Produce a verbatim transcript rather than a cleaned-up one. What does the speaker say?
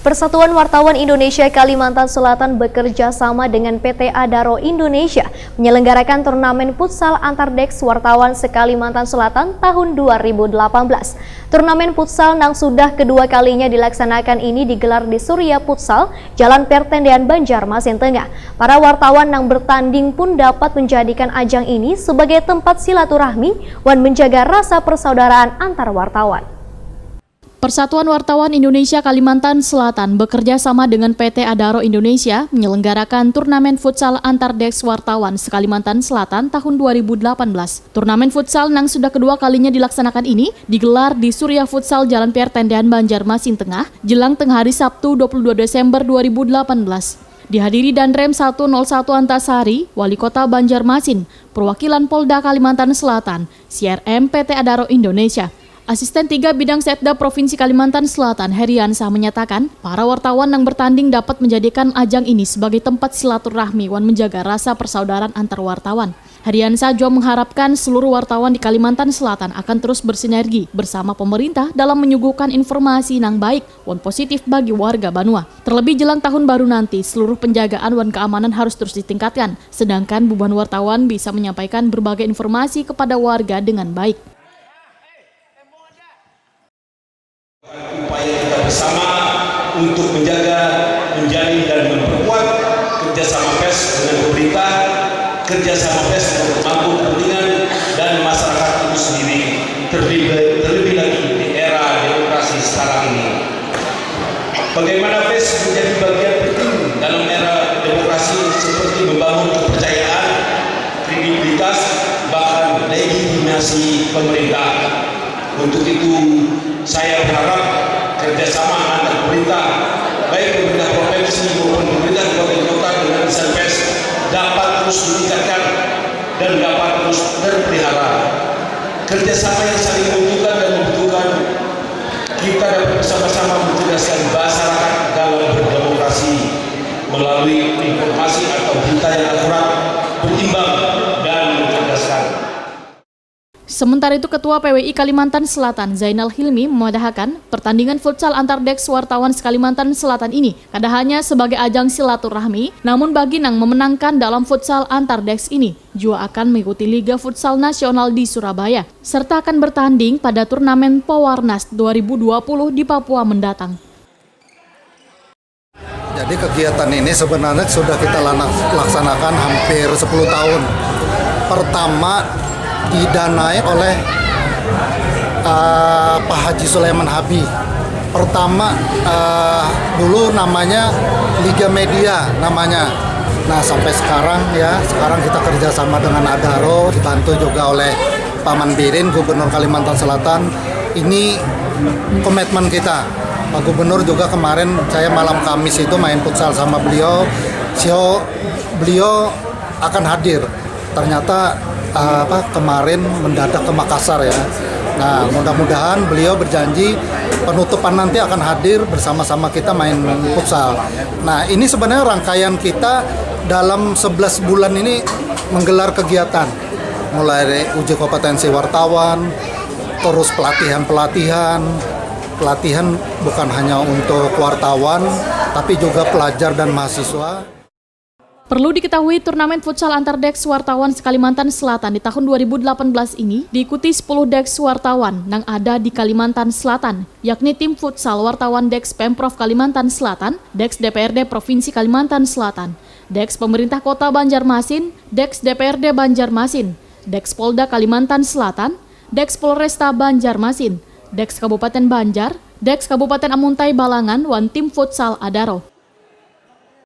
Persatuan Wartawan Indonesia Kalimantan Selatan bekerja sama dengan P T Adaro Indonesia menyelenggarakan turnamen futsal antar deks wartawan se-Kalimantan Selatan tahun dua ribu delapan belas. Turnamen futsal nang sudah kedua kalinya dilaksanakan ini digelar di Surya Futsal, Jalan Pertendean, Banjarmasin Tengah. Para wartawan nang bertanding pun dapat menjadikan ajang ini sebagai tempat silaturahmi wan menjaga rasa persaudaraan antar wartawan. Persatuan Wartawan Indonesia Kalimantan Selatan bekerja sama dengan P T Adaro Indonesia menyelenggarakan turnamen futsal antar deks wartawan se-Kalimantan Selatan tahun dua ribu delapan belas. Turnamen futsal nang sudah kedua kalinya dilaksanakan ini digelar di Surya Futsal, Jalan Pertendean, Banjarmasin Tengah, jelang tengah hari Sabtu, dua puluh dua Desember dua ribu delapan belas. Dihadiri Danrem satu nol satu Antasari, Wali Kota Banjarmasin, perwakilan Polda Kalimantan Selatan, C R M P T Adaro Indonesia. Asisten tiga Bidang Setda Provinsi Kalimantan Selatan, Heriansah, menyatakan, para wartawan yang bertanding dapat menjadikan ajang ini sebagai tempat silaturahmi wan menjaga rasa persaudaraan antar wartawan. Heriansah jua mengharapkan seluruh wartawan di Kalimantan Selatan akan terus bersinergi bersama pemerintah dalam menyuguhkan informasi nang baik wan positif bagi warga banua. Terlebih jelang tahun baru nanti, seluruh penjagaan wan keamanan harus terus ditingkatkan, sedangkan bubuhan wartawan bisa menyampaikan berbagai informasi kepada warga dengan baik. Upaya kita bersama untuk menjaga, menjalin, dan memperkuat kerjasama pers dengan pemerintah, kerjasama pers dengan pemangku kepentingan, dan masyarakat itu sendiri, terlebih, terlebih lagi di era demokrasi sekarang ini. Bagaimana pers menjadi bagian penting dalam era demokrasi seperti membangun kepercayaan, kredibilitas, bahkan legitimasi pemerintah. Untuk itu, saya berharap kerjasama antar pemerintah, baik pemerintah provinsi maupun pemerintah kabupaten kota dengan insan pers dapat terus ditingkatkan dan dapat terus terpelihara. Kerjasama yang saling menguntungkan dan membutuhkan, kita dapat bersama-sama mencerdaskan masyarakat dalam berdemokrasi melalui informasi atau berita yang akurat, berimbang, dan mencerdaskan. Sementara itu, Ketua P W I Kalimantan Selatan, Zainal Hilmi, memadahakan pertandingan futsal antar deks wartawan se-Kalimantan Selatan ini kada hanya sebagai ajang silaturahmi, namun bagi nang memenangkan dalam futsal antar deks ini jua akan mengikuti Liga Futsal Nasional di Surabaya, serta akan bertanding pada turnamen Powarnas dua ribu dua puluh di Papua mendatang. Jadi kegiatan ini sebenarnya sudah kita laksanakan hampir sepuluh tahun. Pertama didanai oleh uh, Pak Haji Sulaiman Habib. Pertama uh, dulu namanya Liga Media namanya. Nah sampai sekarang ya, sekarang kita kerjasama dengan Adaro, dibantu juga oleh Paman Birin, Gubernur Kalimantan Selatan. Ini komitmen kita. Pak Gubernur juga kemarin saya malam Kamis itu main futsal sama beliau. Sio beliau akan hadir. Ternyata uh, apa kemarin mendadak ke Makassar ya. Nah, mudah-mudahan beliau berjanji penutupan nanti akan hadir bersama-sama kita main futsal. Nah, ini sebenarnya rangkaian kita dalam sebelas bulan ini menggelar kegiatan. Mulai dari uji kompetensi wartawan, terus pelatihan-pelatihan, pelatihan bukan hanya untuk wartawan, tapi juga pelajar dan mahasiswa. Perlu diketahui, turnamen futsal antar deks wartawan se-Kalimantan Selatan di tahun dua ribu delapan belas ini diikuti sepuluh deks wartawan nang ada di Kalimantan Selatan, yakni tim futsal wartawan deks Pemprov Kalimantan Selatan, deks D P R D Provinsi Kalimantan Selatan, deks Pemerintah Kota Banjarmasin, deks D P R D Banjarmasin, deks Polda Kalimantan Selatan, deks Polresta Banjarmasin, deks Kabupaten Banjar, deks Kabupaten Amuntai Balangan, wan tim futsal Adaro.